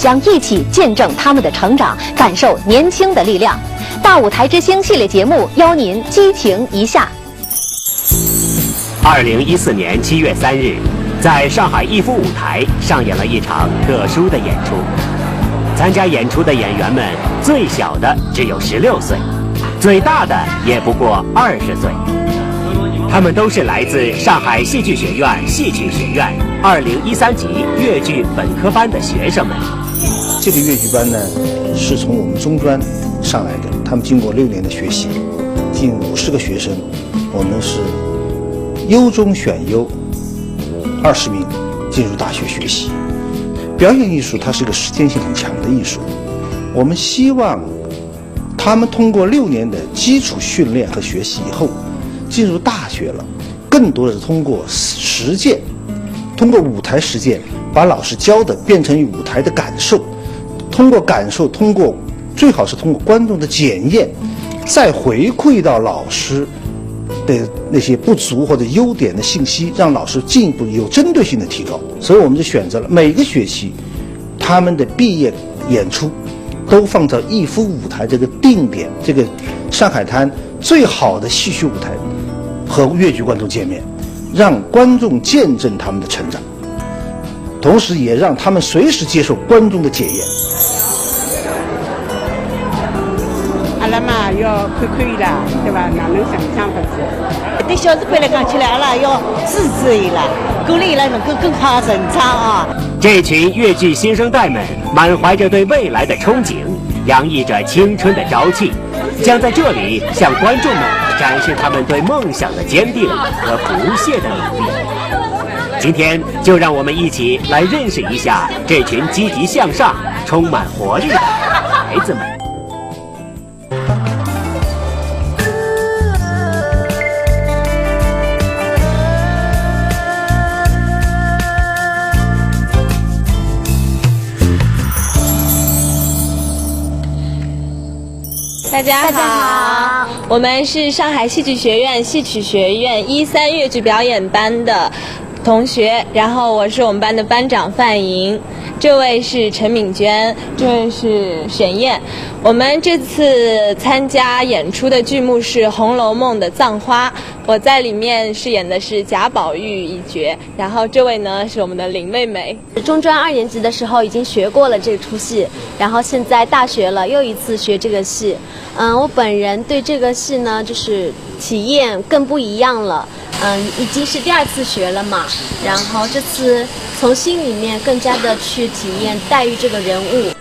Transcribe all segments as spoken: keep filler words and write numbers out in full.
将一起见证他们的成长，感受年轻的力量。大舞台之星系列节目邀您激情一下。二零一四年七月三日，在上海逸夫舞台上演了一场特殊的演出。参加演出的演员们最小的只有十六岁，最大的也不过二十岁。他们都是来自上海戏剧学院戏曲学院二零一三级越剧本科班的学生们。这个越剧班呢，是从我们中专上来的，他们经过六年的学习，近五十个学生，我们是优中选优，二十名进入大学学习。表演艺术它是个实践性很强的艺术，我们希望他们通过六年的基础训练和学习以后，进入大学了，更多的是通过实践，通过舞台实践，把老师教的变成舞台的感受，通过感受，通过最好是通过观众的检验，再回馈到老师的那些不足或者优点的信息，让老师进一步有针对性的提高。所以我们就选择了每个学期他们的毕业演出都放在逸夫舞台这个定点，这个上海滩最好的戏曲舞台，和越剧观众见面，让观众见证他们的成长，同时也让他们随时接受观众的检验。阿拉嘛要看看伊拉，对伐？哪能想象法子？对小师辈来讲起来，阿拉要支持伊拉，鼓励伊拉能够更好成长啊。这群越剧新生代们满怀着对未来的憧憬，洋溢着青春的朝气，将在这里向观众们展示他们对梦想的坚定和不懈的努力。今天就让我们一起来认识一下这群积极向上、充满活力的孩子们。大家好，我们是上海戏剧学院戏曲学院一三越剧表演班的同学，然后我是我们班的班长范莹，这位是陈敏娟，这位是沈燕。我们这次参加演出的剧目是《红楼梦》的《葬花》，我在里面饰演的是贾宝玉一角，然后这位呢是我们的林妹妹。中专二年级的时候已经学过了这出戏，然后现在大学了又一次学这个戏。嗯，我本人对这个戏呢，就是体验更不一样了。嗯，已经是第二次学了嘛，然后这次从心里面更加的去体验黛玉这个人物。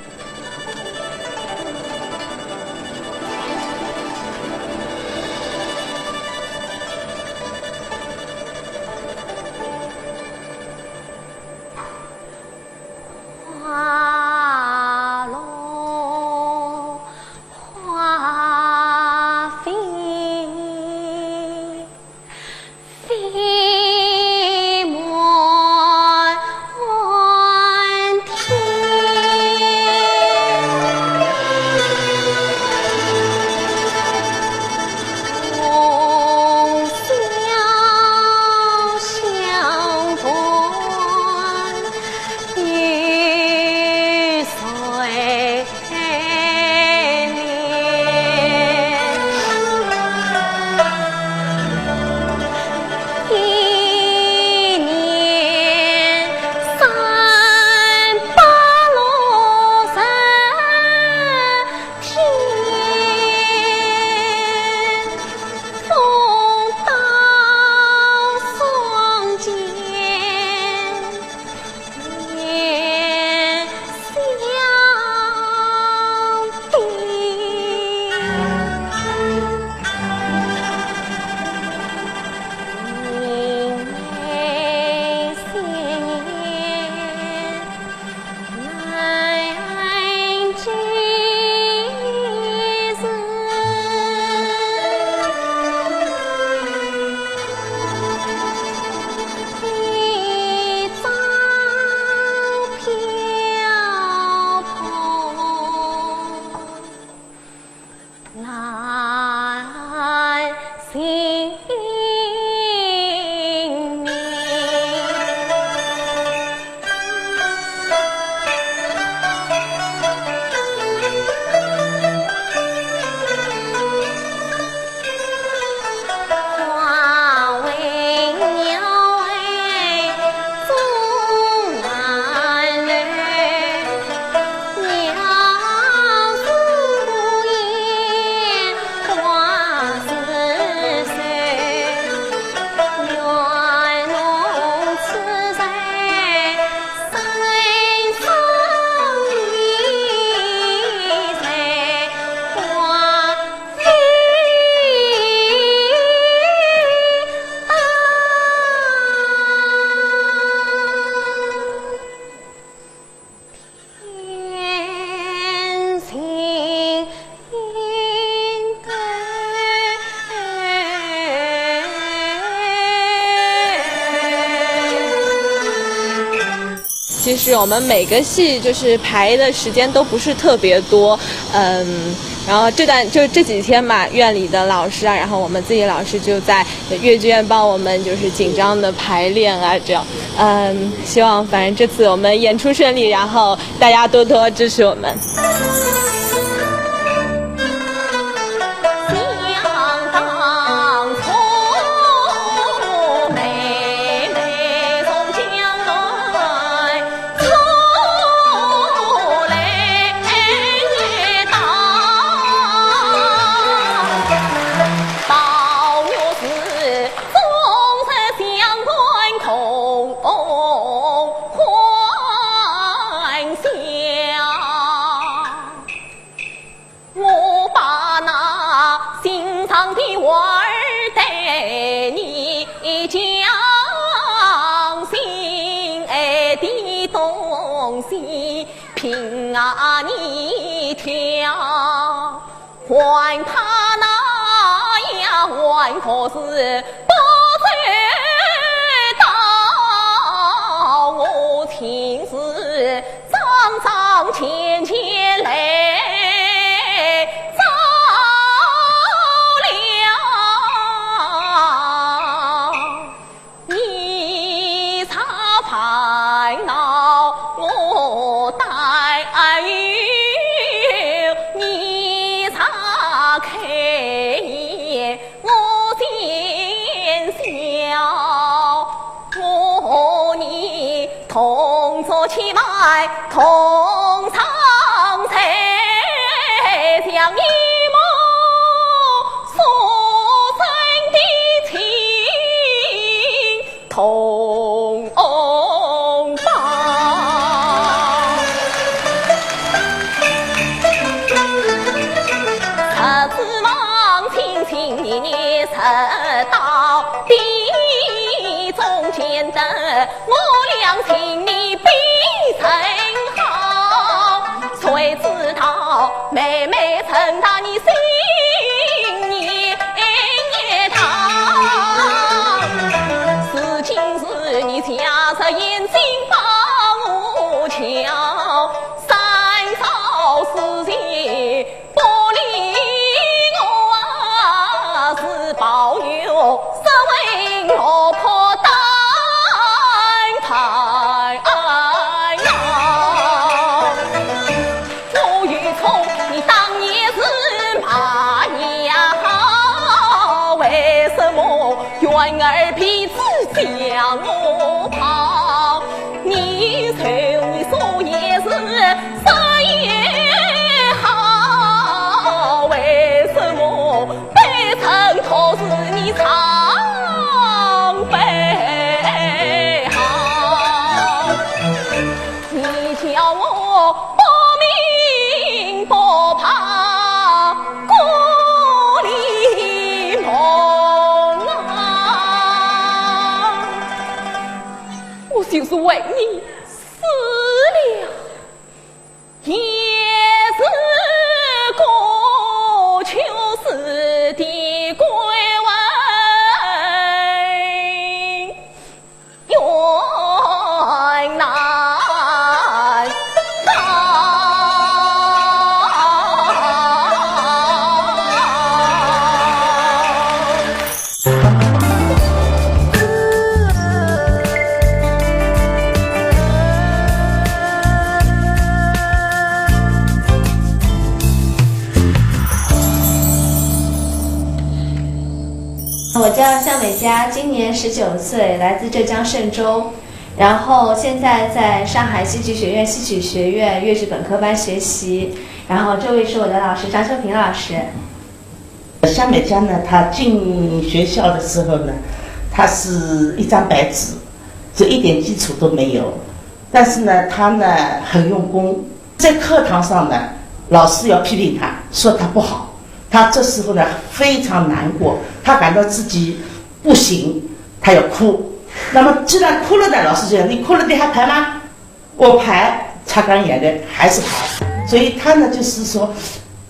其实我们每个戏就是排的时间都不是特别多，嗯，然后这段就这几天嘛，院里的老师啊，然后我们自己老师就在越剧院帮我们就是紧张的排练啊，这样，嗯，希望反正这次我们演出顺利，然后大家多多支持我们。我把那心上的话儿对你讲，心爱的东西凭啊你挑，还怕那丫鬟可是不知道，我情是 桩桩件件来着了，你啥烦恼我担忧，你啥开眼 我先笑，我和你同桌吃饭，同床睡，像一母所生的情同胞。 十指望亲亲热热，十道的中间的，我俩情谊比人好。谁知道妹妹成大你心也烫，如今是你家着眼睛把我瞧，三朝四季 不理我啊，是抱有十分落魄担待啊。我与从你当年是骂娘，为什么怨儿皮子向我跑？ 你说你说也是，说也好，为什么悲伤可是你常备好？你叫我不明不白，故里梦啊。 我就是为你死了，也是过去世的鬼魂。 我叫向美嘉，今年十九岁，来自浙江嵊州，然后现在在上海戏剧学院戏曲学院越剧本科班学习。然后这位是我的老师张秀萍老师。向美嘉呢，她进学校的时候呢，她是一张白纸，就一点基础都没有。但是呢，她呢很用功，在课堂上呢，老师要批评她，说她不好，她这时候呢非常难过，她感到自己不行，她要哭。那么既然哭了呢，老师就讲你哭了你还排吗？我排，擦干眼泪还是排。所以她呢就是说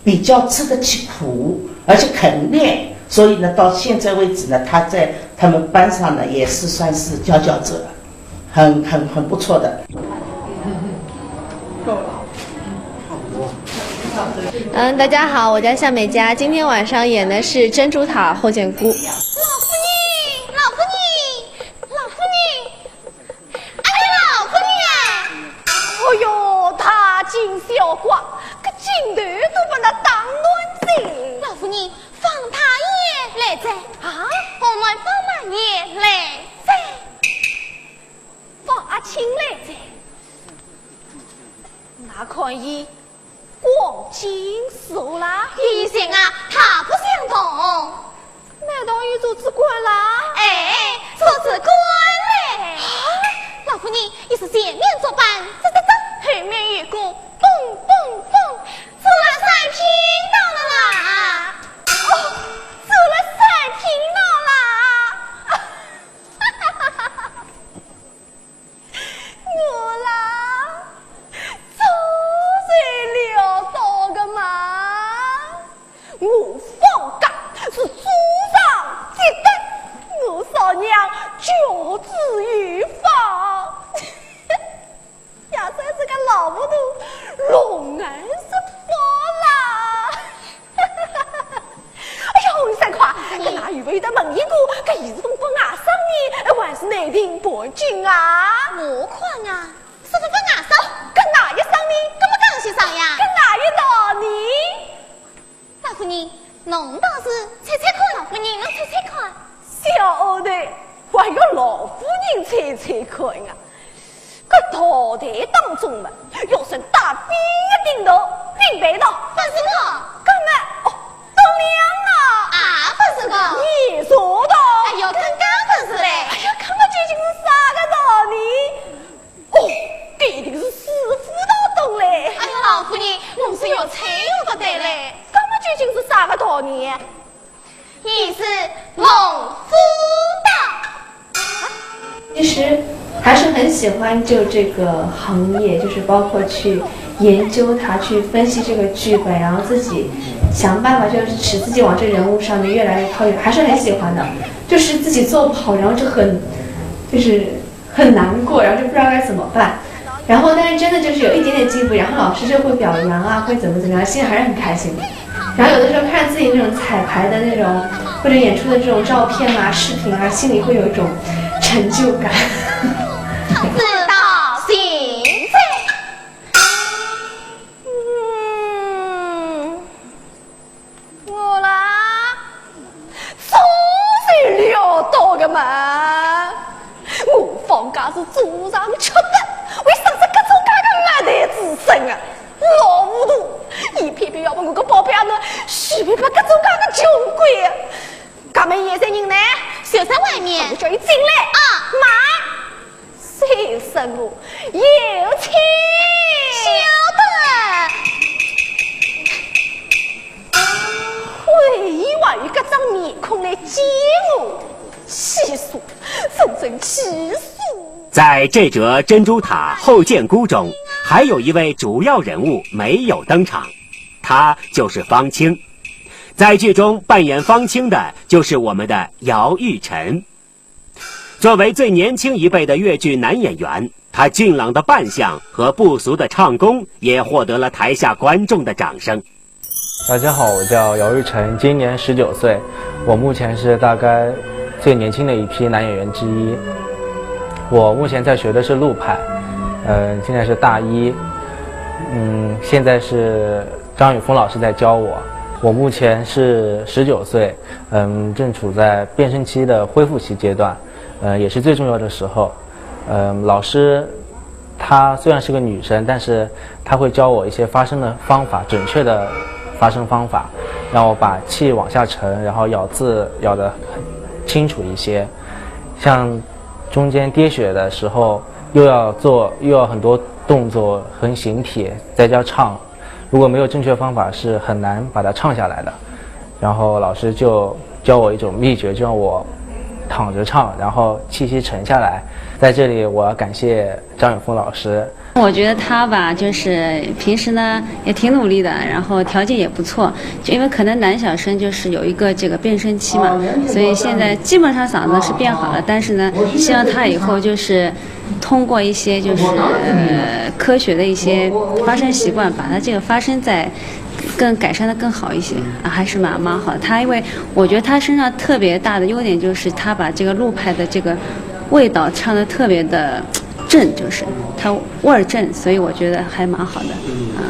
比较吃得起苦，而且肯练，所以呢到现在为止呢，她在他们班上呢也是算是佼佼者，很很很不错的。嗯，大家好，我叫夏美嘉，今天晚上演的是《珍珠塔》后见姑。老夫人，老夫人，老夫人！哎呀，老夫人！哦哟，大惊小怪，搿镜头都拨㑚打乱哉。老夫人，方太爷来哉。啊？我们方太爷来哉。方卿来哉。 那看伊光景如何啦？与以前啊，大不相同。难道又做仔官啦？哎，做仔官嘞。啊，老夫人，伊是前面竹板，吱吱吱，后面有个嘣嘣嘣，做了三品道了啦。哦，做了三品道啦。 我啦，早就料到个嘛。我方家是祖上积德，我嫂娘教子有方。也算是个老糊涂，龙眼是宝啦。 哎呦，三块，搿哪有勿有得问一个，搿伊是东北外省呢，还是内地北京啊？我看啊，是东北外省。搿哪一省呢？搿么讲些啥呀？搿哪一道呢？老夫人，侬倒是猜猜看。老夫人，侬猜猜看。小丫头，还要老夫人猜猜看啊？ 搿道台当中嘛，要算大边个顶头，顶背头。勿是我。搿么，哦，东梁啊。啊，勿是我。二座头。哎哟，更加勿是嘞。哎呀，搿么究竟是啥个道呢？哦，搿一定是师傅道东嘞。哎哟，老夫人，侬是越猜越勿对嘞。搿么究竟是啥个道呢？ 伊是农夫道。其实还是很喜欢就这个行业，就是包括去研究它，去分析这个剧本，然后自己想办法，就是使自己往这人物上面越来越靠近，还是很喜欢的。就是自己做不好，然后就很，就是很难过，然后就不知道该怎么办。然后，但是真的就是有一点点进步，然后老师就会表扬啊，会怎么怎么样，心里还是很开心的。然后有的时候看自己那种彩排的那种或者演出的这种照片啊、视频啊，心里会有一种成就感。知道现在，嗯，我啦，总是料到个嘛。我方家是祖上积德，为啥是搿种介个末代子孙啊？老糊涂，伊偏偏要把我个宝贝阿囡许配拨搿种介个穷鬼啊！ 家门也在人呢，就在外面。我叫伊进来。啊，慢。谁说我有请？晓得。会以外有搿张面孔来见我，气死，真正气死。在这折《珍珠塔》后见姑中，还有一位主要人物没有登场，他就是方卿。在剧中扮演方卿的就是我们的姚玉宸。作为最年轻一辈的越剧男演员，他俊朗的扮相和不俗的唱功也获得了台下观众的掌声。大家好，我叫姚玉宸，今年十九岁，我目前是大概最年轻的一批男演员之一。我目前在学的是陆派，嗯，现在是大一，嗯，现在是张雨峰老师在教我。我目前是十九岁，嗯，正处在变声期的恢复期阶段，呃，也是最重要的时候。嗯，老师她虽然是个女生，但是她会教我一些发声的方法，准确的发声方法，让我把气往下沉，然后咬字咬得清楚一些。像中间跌血的时候，又要做又要很多动作，很形体，再加唱，如果没有正确方法，是很难把它唱下来的。然后老师就教我一种秘诀，就让我躺着唱，然后气息沉下来。在这里，我要感谢张雨峰老师，我觉得他吧，就是平时呢也挺努力的，然后条件也不错，就因为可能男小生就是有一个这个变声期嘛，所以现在基本上嗓子是变好了，但是呢，希望他以后就是通过一些就是呃科学的一些发声习惯，把他这个发声再更改善的更好一些啊，还是蛮蛮好的。他因为我觉得他身上特别大的优点就是他把这个陆派的这个味道唱的特别的正，就是他味儿正，所以我觉得还蛮好的啊。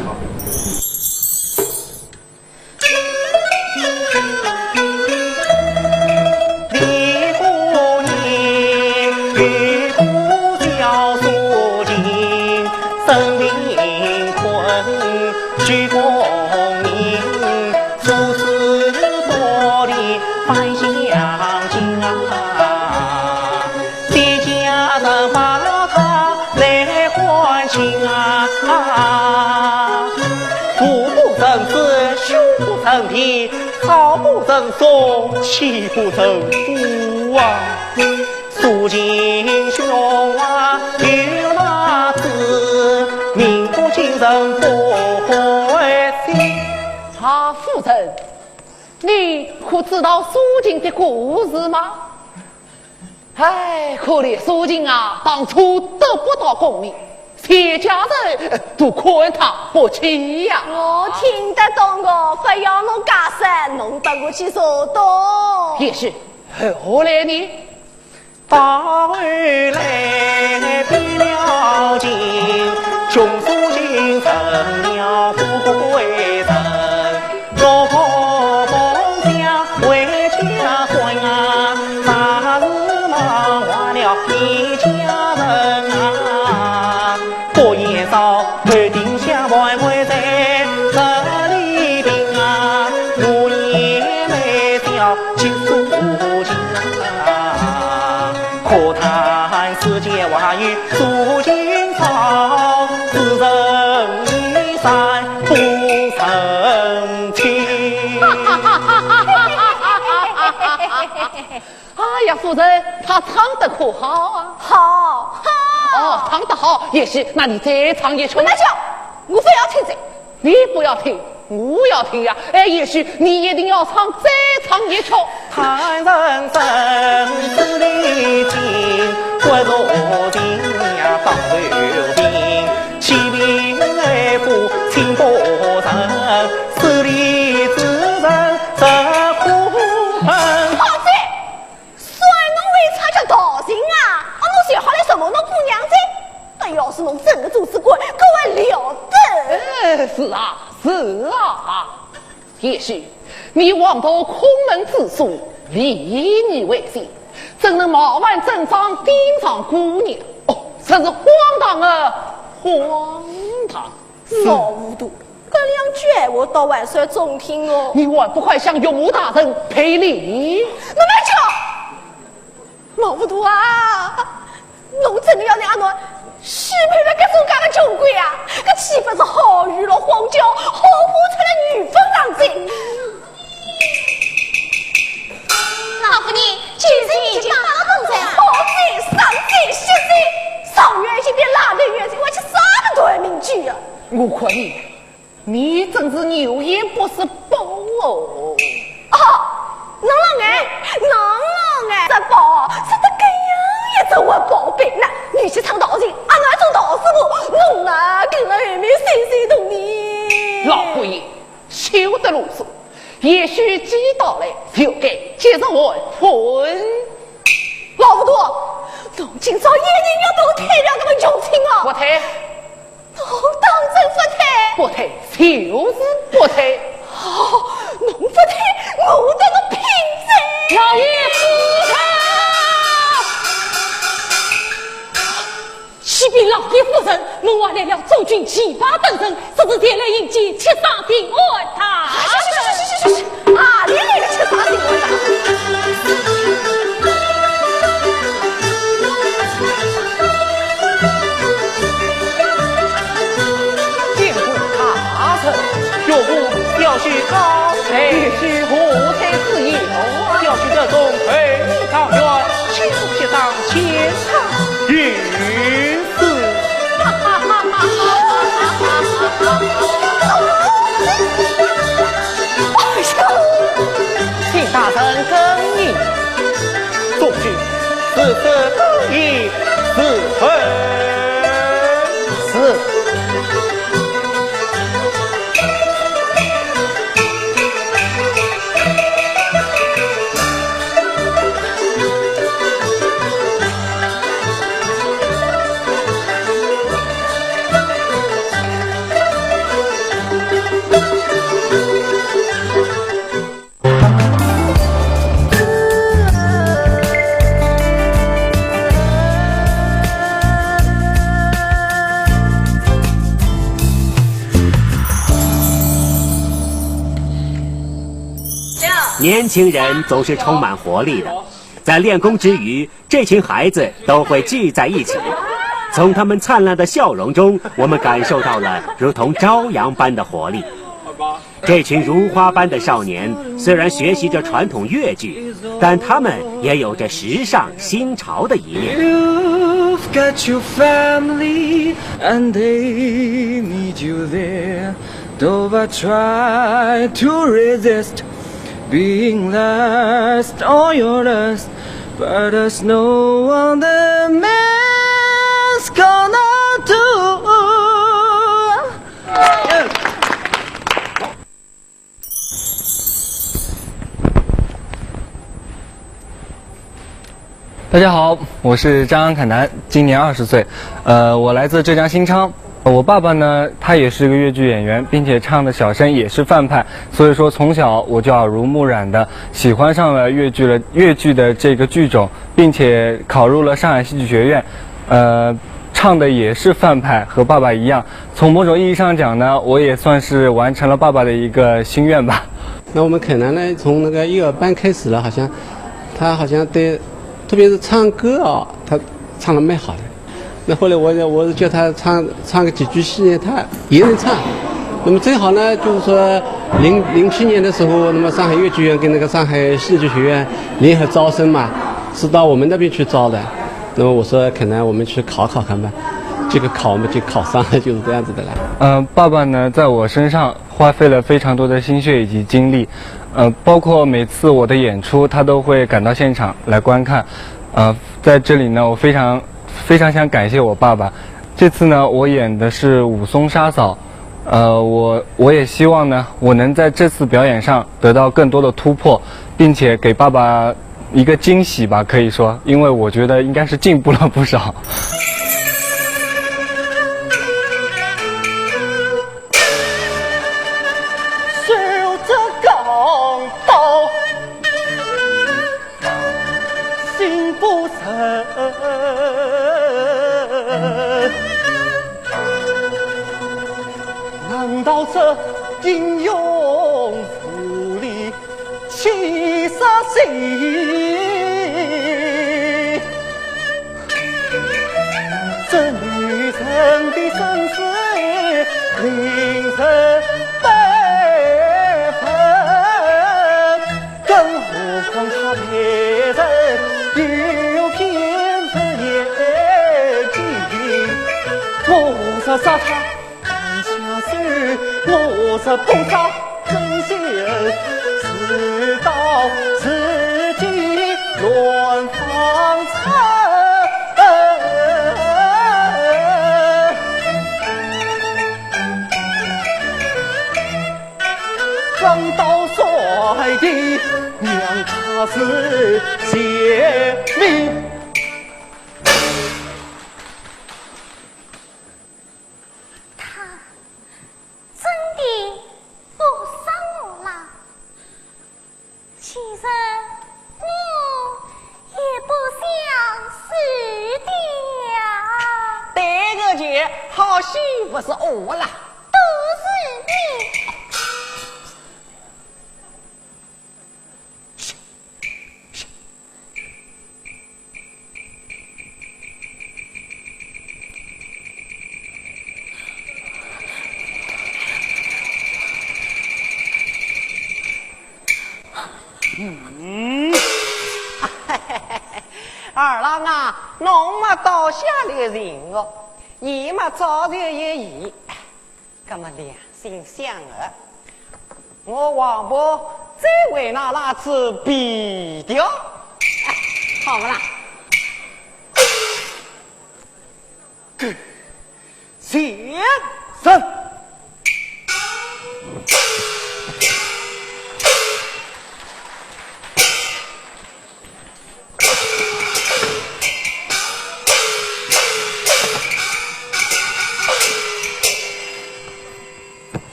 啊，夫人，你可知道苏秦的故事吗？唉，可怜苏秦啊，当初得不到功名，全家人都看他不起呀。我听得懂个，不要侬解释，侬等我去说懂。也是，后来呢？哎呀，夫人，他唱得可好啊？好，好。哦，唱得好，也是，那你再唱一曲。慢叫，我不要听这。你不要听，我要听呀。哎，也是，你一定要唱，再唱一曲。好子，算侬会唱叫道情啊？哦，侬最好来什么侬姑娘子？哎，要是侬真个做仔官，搿还了得？哎，是啊，是啊。也是，你枉读孔门之书，礼义为先，怎能冒犯尊长，顶撞姑娘？哦，真是荒唐啊，荒唐！老糊涂，搿两句闲话倒还算中听哦。你还不快向岳母大人赔礼？慢慢叫！老糊涂啊，侬真的要拿阿囡许配了搿种介个穷鬼啊？搿岂不是好鱼落荒岛，好货出了女粉行情？老夫人，今日已经八个多月了。好嘴，上嘴，歇嘴，上月已经变拉头月嘴，我去啥个断命句啊？我看你，你真是有眼不识宝哦。哦，侬老眼，侬老眼，这宝，说得搿样一只活宝贝，那你去唱道情，阿囡做道士婆，侬啊，跟了后面谁谁懂你？老夫人， 休得啰嗦，也许既到来，就该及时完婚。老糊涂，侬今朝一定要拨我退了搿门穷亲哦！不退。侬当真不退？不退，就是不退。哦，侬不退，我搭侬拼仔！老爷夫人！ 启禀老爷夫人，门外来了中军旗牌等人，说是前来迎接七省巡按大人。去去去去去去，哪里来的七省巡按大人？见过大人。岳父表兄告退。你是何罪之有啊？表兄得中头名状元，七省巡按大人。 于是。年轻人总是充满活力的，在练功之余，这群孩子都会聚在一起。从他们灿烂的笑容中，我们感受到了如同朝阳般的活力。这群如花般的少年，虽然学习着传统越剧，但他们也有着时尚新潮的一面。 You've got your family and they need you there. Though I try to resist being last on your list, but there's no one the man's gonna do. 大家好，我是张凯南，今年二十岁。呃，我来自浙江新昌。呃我爸爸呢，他也是个越剧演员，并且唱的小生也是范派，所以说从小我就耳濡目染的喜欢上了越剧的越剧的这个剧种，并且考入了上海戏剧学院。呃，唱的也是范派，和爸爸一样。从某种意义上讲呢，我也算是完成了爸爸的一个心愿吧。那我们凯南呢，从那个幼儿班开始了，好像他好像对，特别是唱歌啊，他唱的蛮好的。那后来我我是叫他唱唱个几句戏呢，他也能唱。那么正好呢，就是说零零七年的时候，那么上海越剧院跟那个上海戏剧学院联合招生嘛，是到我们那边去招的。那么我说，凯南我们去考考看吧。结果考嘛就考上了，就是这样子的啦。嗯，爸爸呢，在我身上花费了非常多的心血以及精力，呃，包括每次我的演出，他都会赶到现场来观看。呃，在这里呢，我非常非常想感谢我爸爸。这次呢，我演的是武松杀嫂。呃，我我也希望呢，我能在这次表演上得到更多的突破，并且给爸爸一个惊喜吧，可以说，因为我觉得应该是进步了不少。 手执钢刀，心不诚。难道这英雄无力？ 七杀心，这女人的身世令人悲愤，更何况她被人诱骗这眼睛，我若杀她 下手，我若不杀真心，自导自己乱方寸。钢刀帅的娘，她是贱命。 他真的不杀我了。其实我也不想死的呀。对个，姐，好戏不是我啦。都是你。 嗯，二郎啊，侬嘛倒下来寻我，伊嘛早就有意。葛么两心相悦，我王八再为㑚拉仔皮条，哎，好勿啦？ 先生。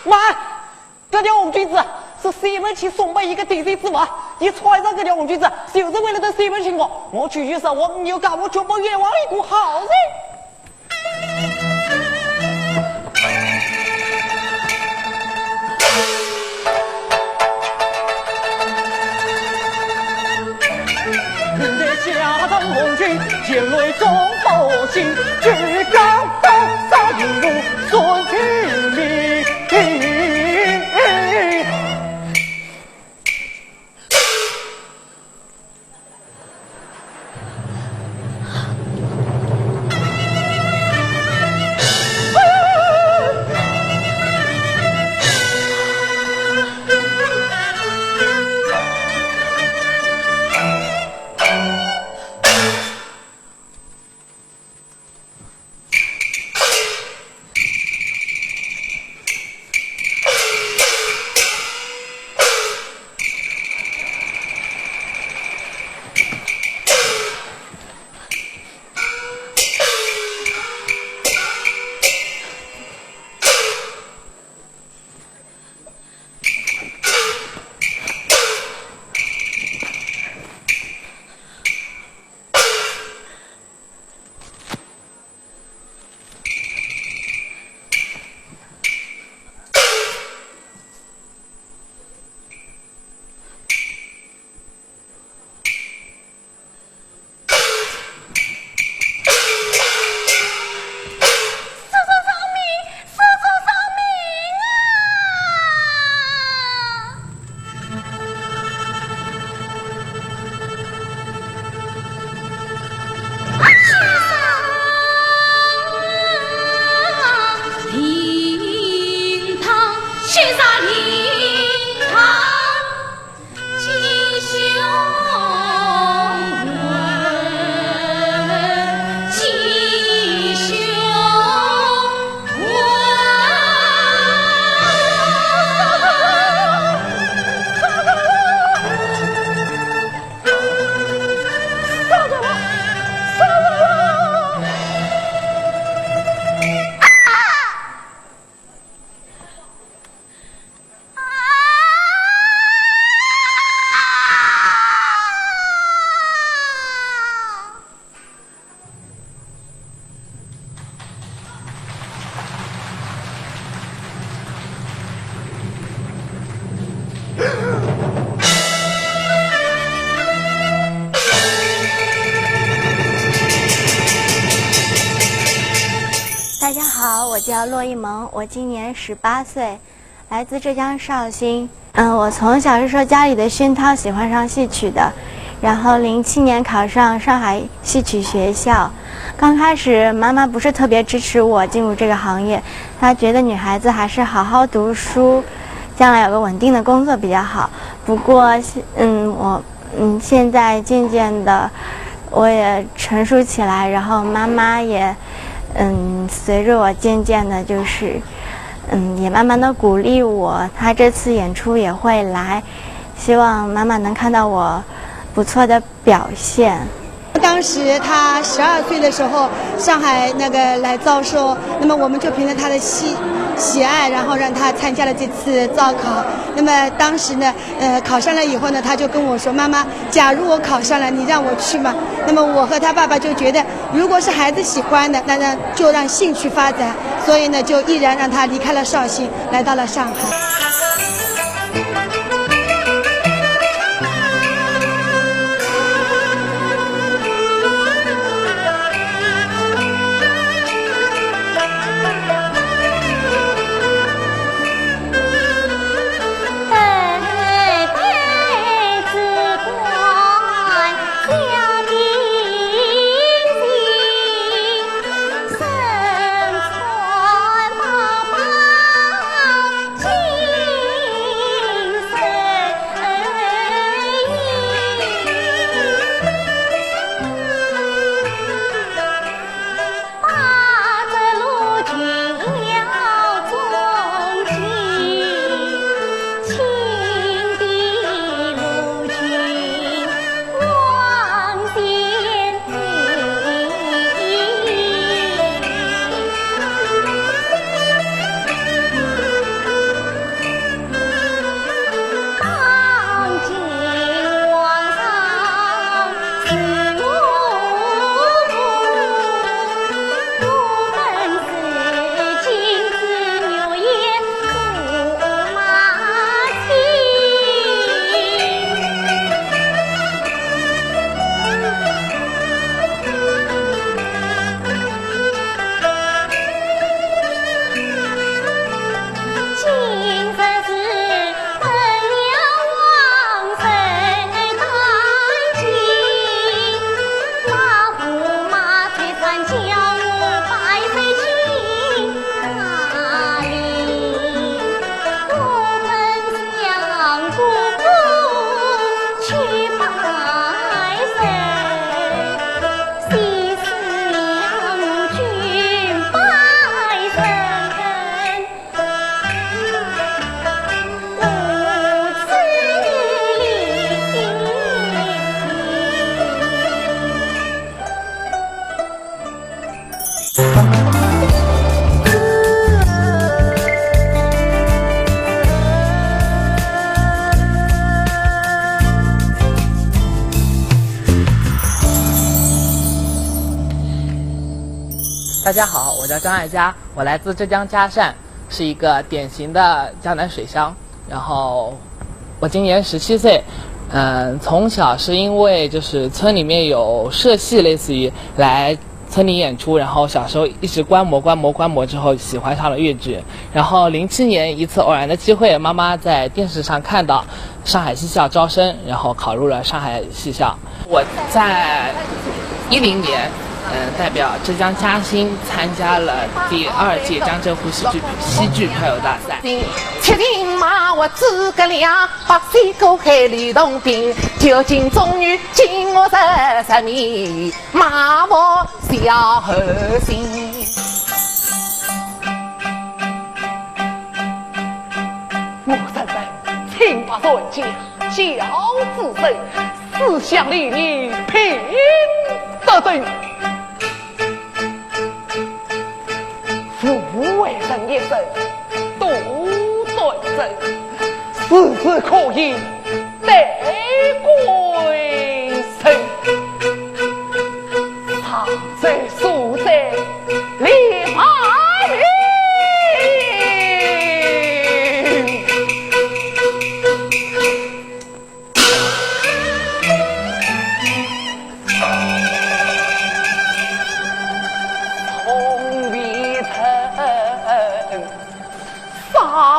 慢！ 搿条红裙子是西门庆送拨伊个定情之物，伊穿上搿条红裙子，就是为了等西门庆我。我区区十五年，我全部冤枉一个好人。大家好，我叫骆一萌，我今年十八岁，来自浙江绍兴。嗯，我从小是受家里的熏陶喜欢上戏曲的，然后零七年考上上海戏曲学校。刚开始妈妈不是特别支持我进入这个行业，她觉得女孩子还是好好读书，将来有个稳定的工作比较好。不过，嗯，我嗯现在渐渐的我也成熟起来，然后妈妈也嗯随着我渐渐的就是嗯也慢慢的鼓励我，她这次演出也会来，希望妈妈能看到我不错的表现。当时他十二岁的时候，上海那个来招收，那么我们就凭着他的喜喜爱，然后让他参加了这次招考。那么当时呢，呃，考上了以后呢，他就跟我说：“妈妈，假如我考上了，你让我去吗？”那么我和他爸爸就觉得，如果是孩子喜欢的，那那就让兴趣发展。所以呢，就毅然让他离开了绍兴，来到了上海。大家好，我叫张爱嘉，我来自浙江嘉善，是一个典型的江南水乡。然后我今年十七岁，嗯，从小是因为就是村里面有社戏，类似于来村里演出，然后小时候一直观摩观摩观摩之后，喜欢上了越剧。然后零七年一次偶然的机会，妈妈在电视上看到上海戏校招生，然后考入了上海戏校。我在一零年，嗯，代表浙江嘉兴参加了第二届江浙沪戏剧戏剧票友大赛。七斤马，我诸葛亮，八仙过海吕洞宾，九斤中举金兀术，十面马步小猴星。我三番清白传家，教子孙，思想理念品德正。父为人一生多端正，事事可以得贵人。常在所在立法名。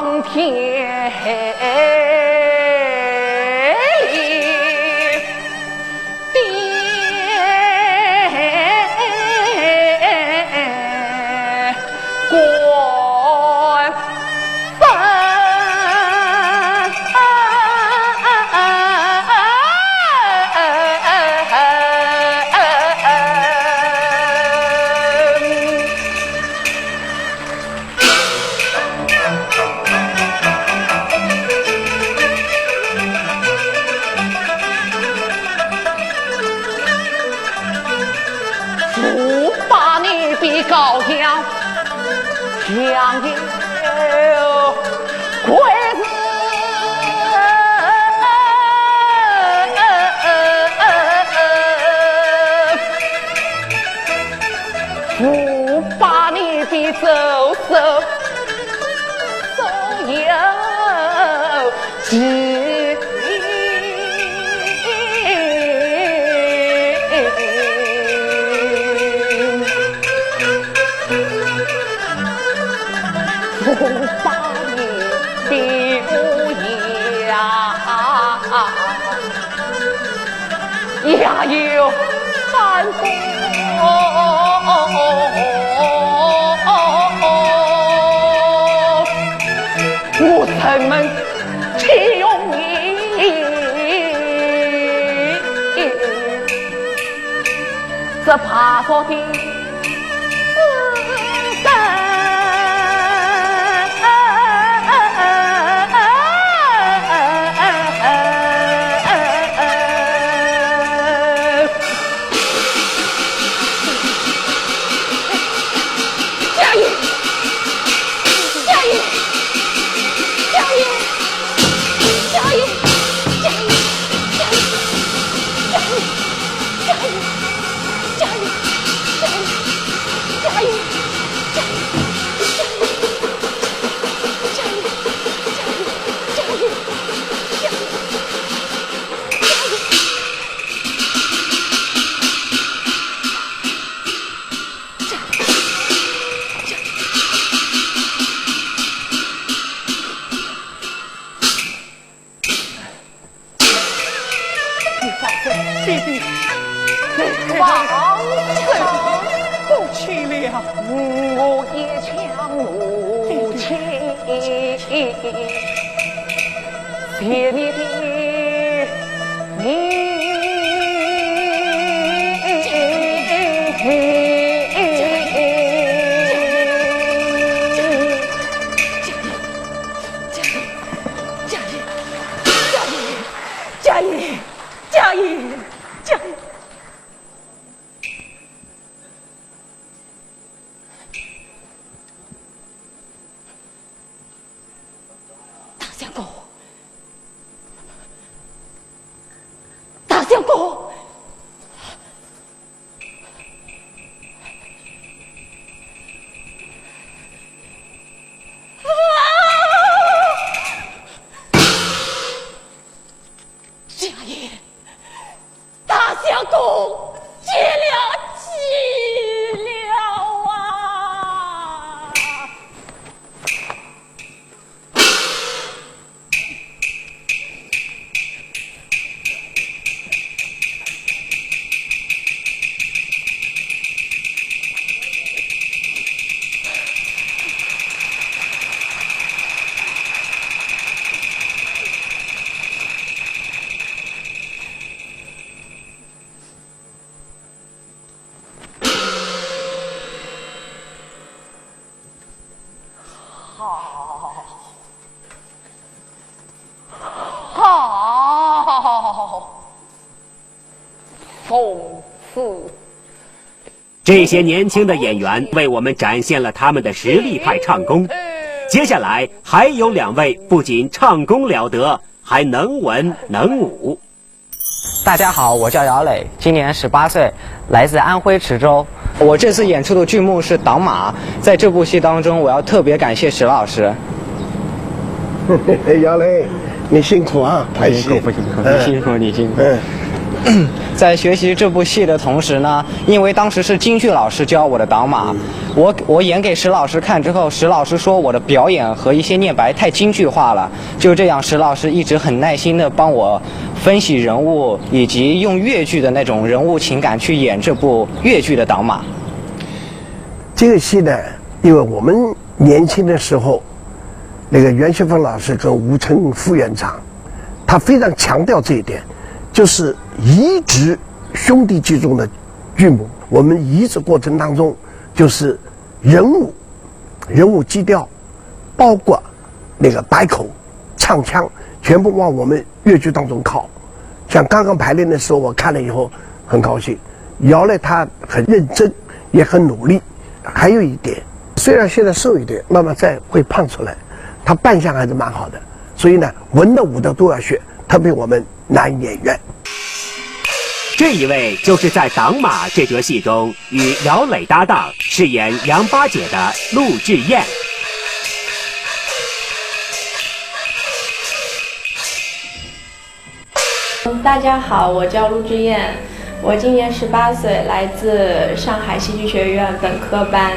天里边官。 五百年的高墙，墙有块石。 五百年的周首，所有记。五百年的屋檐。 也有三个。我怎么岂容你这爬坡的 大相公，大相公！啊！家人， 大相公，急了，急了啊！好，好，从此。这些年轻的演员为我们展现了他们的实力派唱功。接下来还有两位不仅唱功了得，还能文能武。 大家好，我叫姚磊，今年十八岁，来自安徽池州。我这次演出的剧目是《党马》，在这部戏当中，我要特别感谢石老师。姚磊，你辛苦啊，拍戏。辛苦，辛苦，你辛苦，你辛苦。嗯，在学习这部戏的同时呢，因为当时是京剧老师教我的党马，我我演给石老师看之后，石老师说我的表演和一些念白太京剧化了。就这样，石老师一直很耐心的帮我分析人物，以及用越剧的那种人物情感去演这部越剧的党马。这个戏呢，因为我们年轻的时候，那个袁学峰老师跟吴琛副院长，他非常强调这一点，就是移植兄弟剧中的剧目。我们移植过程当中，就是人物、人物基调，包括那个白口、唱腔，全部往我们越剧当中靠。像刚刚排练的时候，我看了以后很高兴。姚雷他很认真，也很努力。还有一点，虽然现在瘦一点，慢慢再会胖出来，他扮相还是蛮好的。所以呢，文的武的都要学，特别我们男演员。这一位就是在《党马》这折戏中与姚磊搭档，饰演杨八姐的陆志燕。大家好，我叫陆志燕，我今年十八岁，来自上海戏剧学院本科班。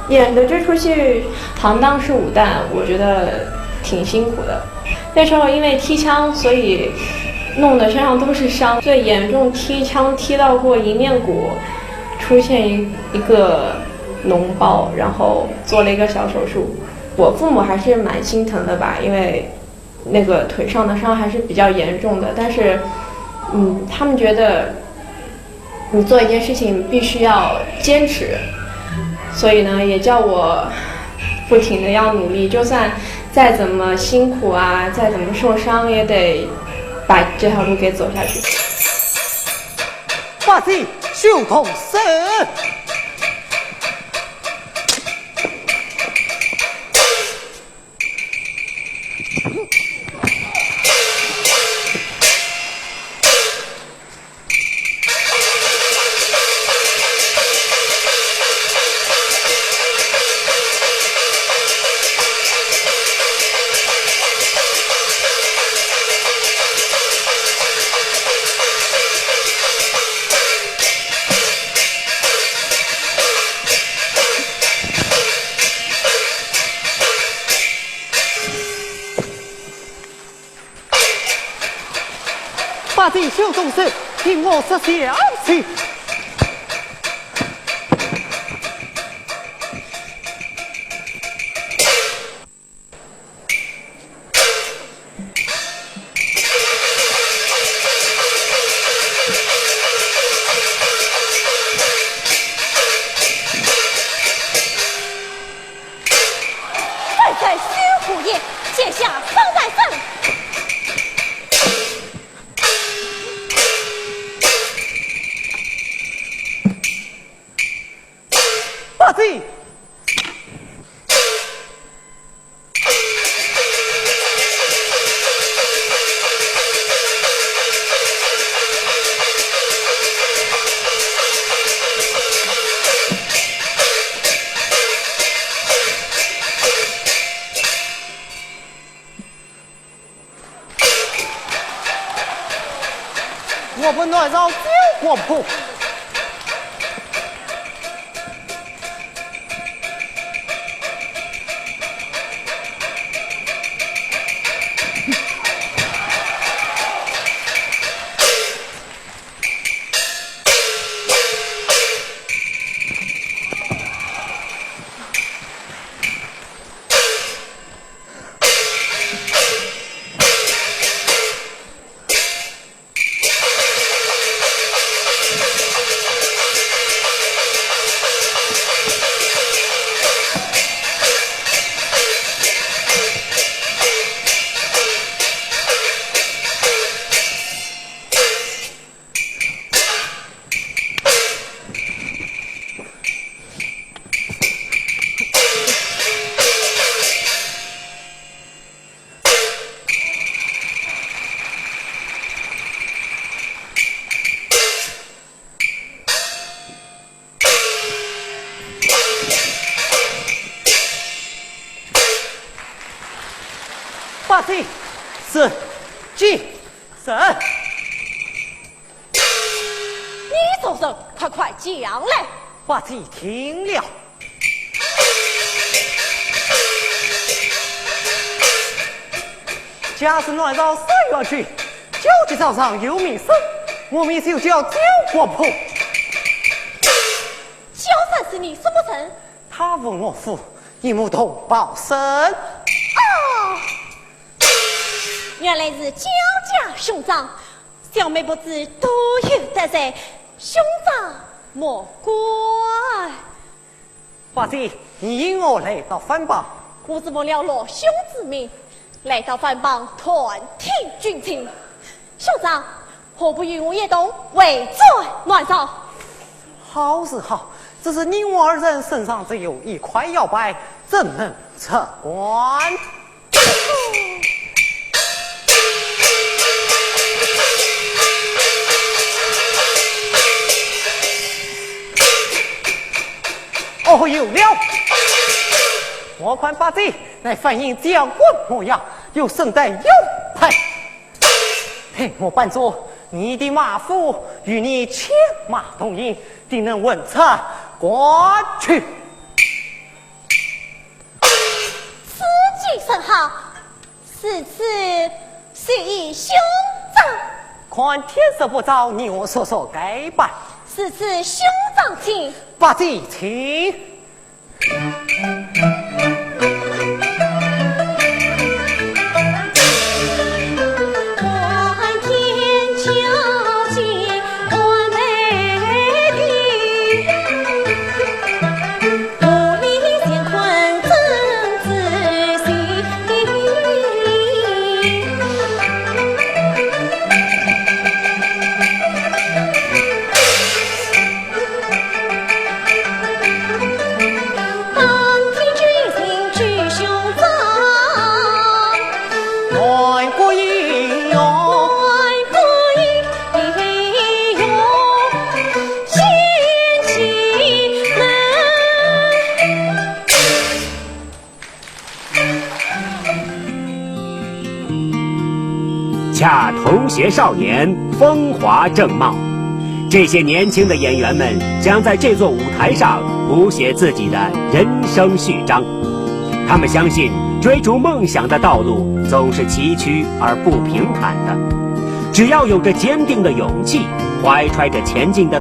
演的这出戏《行当是武旦》，我觉得挺辛苦的。那时候因为踢枪，所以弄得身上都是伤，最严重踢枪踢到过一面骨，出现一一个脓包，然后做了一个小手术。我父母还是蛮心疼的吧，因为那个腿上的伤还是比较严重的，但是，嗯，他们觉得你做一件事情必须要坚持，所以呢，也叫我不停的要努力，就算再怎么辛苦啊，再怎么受伤，也得把这条路给走下去。八戒，休动手！八戒，休动手，听我说详情。快在虚虎爷写下方才生。八戒。我本来要救活婆。八戒，是，进，是。大人，快快讲来。八戒听了。假使阮昭三月去，焦急早上有名声，我名就叫焦国破。焦三是你什么人？他问我父，一母同胞生。哦，原来是焦家兄长，小妹不知多有得罪，兄长莫怪。八戒，你因何来到番邦？我是奉了老兄之命，来到番邦探听军情。兄长，何不与我一同回转阮昭？好是好，只是你我二人身上只有一块腰牌，怎能出关？哦，有了！我看八戒乃反映将官模样，又身带腰牌。 待我扮作你的马夫，与你牵马同行，定能问出关去。此计甚好，如此谢兄长。看天色不早，你我速速改扮。如此兄长请。八戒请。恰同学少年，风华正茂。这些年轻的演员们将在这座舞台上谱写自己的人生序章。他们相信，追逐梦想的道路总是崎岖而不平坦的。只要有着坚定的勇气，怀揣着前进的